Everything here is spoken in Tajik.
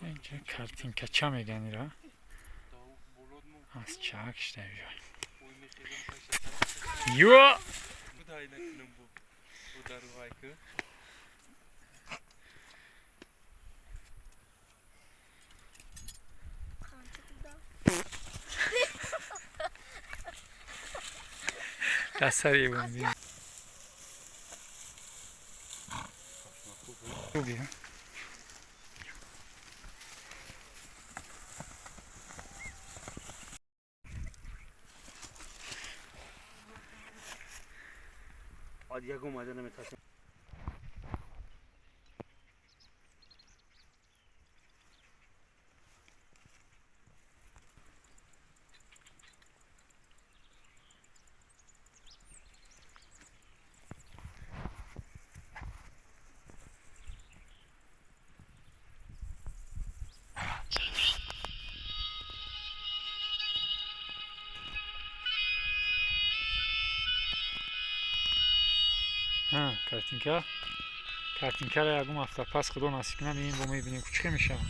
Инҷа картинкача меган ира. Аз чак шуда ҷой. Ё! Дастари бензин. Хуби, ҳа? Ягон майда наметарсем. Картинка, картинкаро ягон ҳафта пас, худо насиб кунад, ин бо мебинем, кучиқа мешавад.